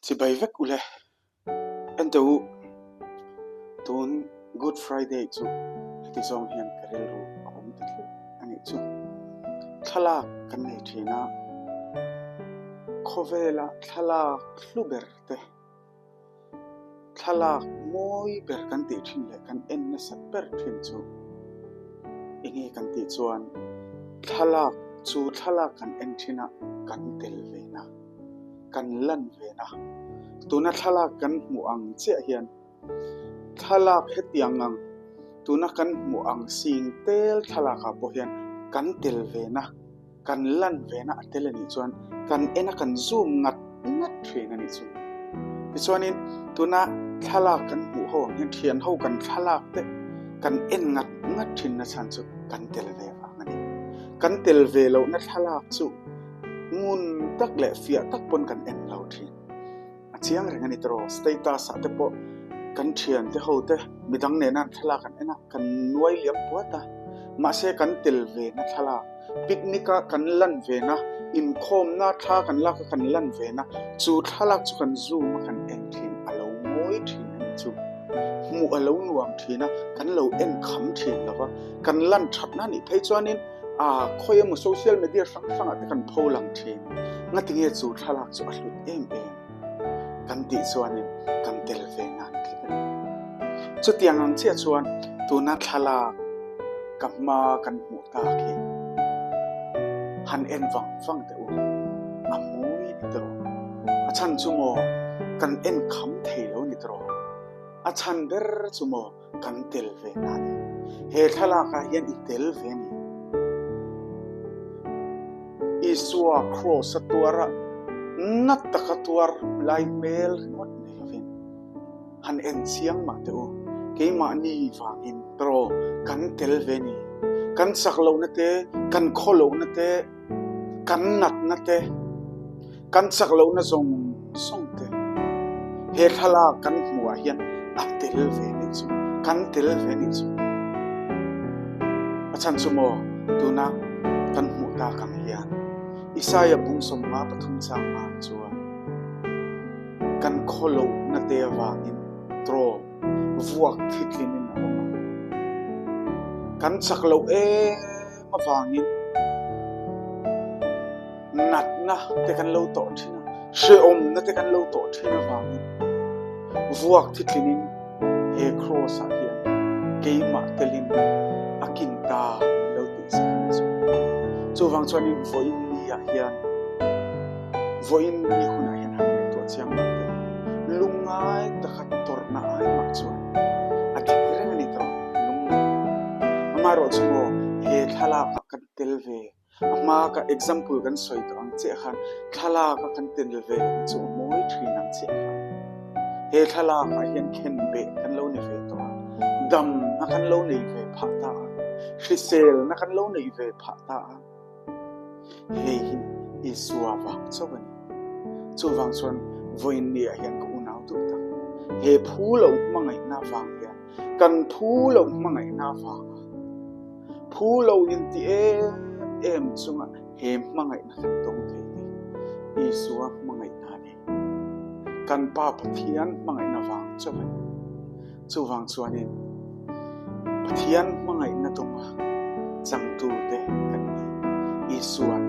Chibai vek ule. Enteh u, tun Good Friday chu heti zawng hian ka rilru a awm ta tlat a nih chu. Thlalak kan nei thin a, khawvela thlalak hlu ber te, Thlalak mawi ber kan tih thin leh kan en nasat ber thin chu enge kan tih chuan thlalak chu thlalak kan en thin a kan tel ve na, kan lan ve na. Tuna thlalak kan hmuh ang chiah hian thlalak hetiang ang tuna kan hmuh ang sing tel thlalak ah pawh hian kan tel ve na. Kan lan vena a tel a nih chuan kan en a kan zoom ngat ngat thin a nih chu. Tichuanin tuna thlalak kan hmuh ho ang hian thian ho kan thlalak te kan en ngat ngat thin na chhan chu kan tel ve vang a ni. Kan tel ve lohna thlalak chu ngun tak leh fiah tak pawn kan en lo thin. A chiang reng a ni tawh. Status ah te pawh kan thian te ho te midang nena an thlalak an en a, kan nuai liam puat a. Mahse kan tel ve na thlalak, picnic a kan lan ve na, inkhawmna thla kan lak a kan lan ve na, chu thlalak chu kan zoom a kan en thin, a lo mawi thin a ni chu. Hmuh a lo nuam thin a, kan lo en kham thin lo va. Kan lan thatna nih phei chuanin a khawi emaw social media hrang hrangah te kan pho lang thin. Ngatinge chu thlalak chu a hlut em em kan tih chuanin kan tel ve nan tlat a ni. Chutiang ang chiah chuan tuna thlalak ka hma kan hmuh tak hi han en vang vang teh u, a mawi ni tawh. A chhan chu maw kan en kham thei lo ni tawh. A chhan ber chu maw Kan tel ve na a ni. He thlalak ah hian i tel ve a ni. Isua kraws a tuar a, na taka tuar lai hmel ringawt nei lovin han en chiang mah teh u. Keimahni vangin tawh kan tel ve a ni. Kan chak lohna te, kan khaw lohna te, Kan natna te, kan chak lohna zawng zawng te he thlalak kan hmuh ah hian a tel ve nih chu, kan tel ve nih chu. A chhan chu maw tuna kan hmuh tak ang hian Isaiah bung 53 chang ah chuan kan khaw lohna te avangin trawm vuak thitlin in a awm a, kan chak loh em. avangin natna te kan lo tawh thin a, hrehawmna te kan lo tawh thin avangin vuak thitlinin he kraws ah hian keimah telin a kin ta min lo tih sak a ni chu. Chuvang chuanin vawiin ni ah hian vawiin ni hunah hian han ngaihtuah chiang mah teh. Lungngai taka tawrhna ai mah chuan a dik reng a ni tawh lungngaih. Amaherawh chu maw he thlalak ah kan tel ve a hma ka example kan sawi tawh ang chiah khan thlalak a kan tel ve na chu a mawi thin ang chiah khan he thlalak ah hian khen beh kan lo ni ve tawh a, damna kan lo nei ve phah ta a, hriselna kan lo nei ve phah ta a. Hei hi Isua vang chauh a ni. Chuvang chuan vawiin ni ah hian ka unau duh tak. He phu lo hmangaihna vang hian kan phu lo hmangaihna vanga phu lo inti em em chunga he hmangaihna kan dawng thei te hi Isua hmangaihna a ni. Kan Pa Pathian hmangaihna vang chauh a ni. Chuvang chuanin Pathian hmangaihna tawnga changtute kan ni. Isua'n.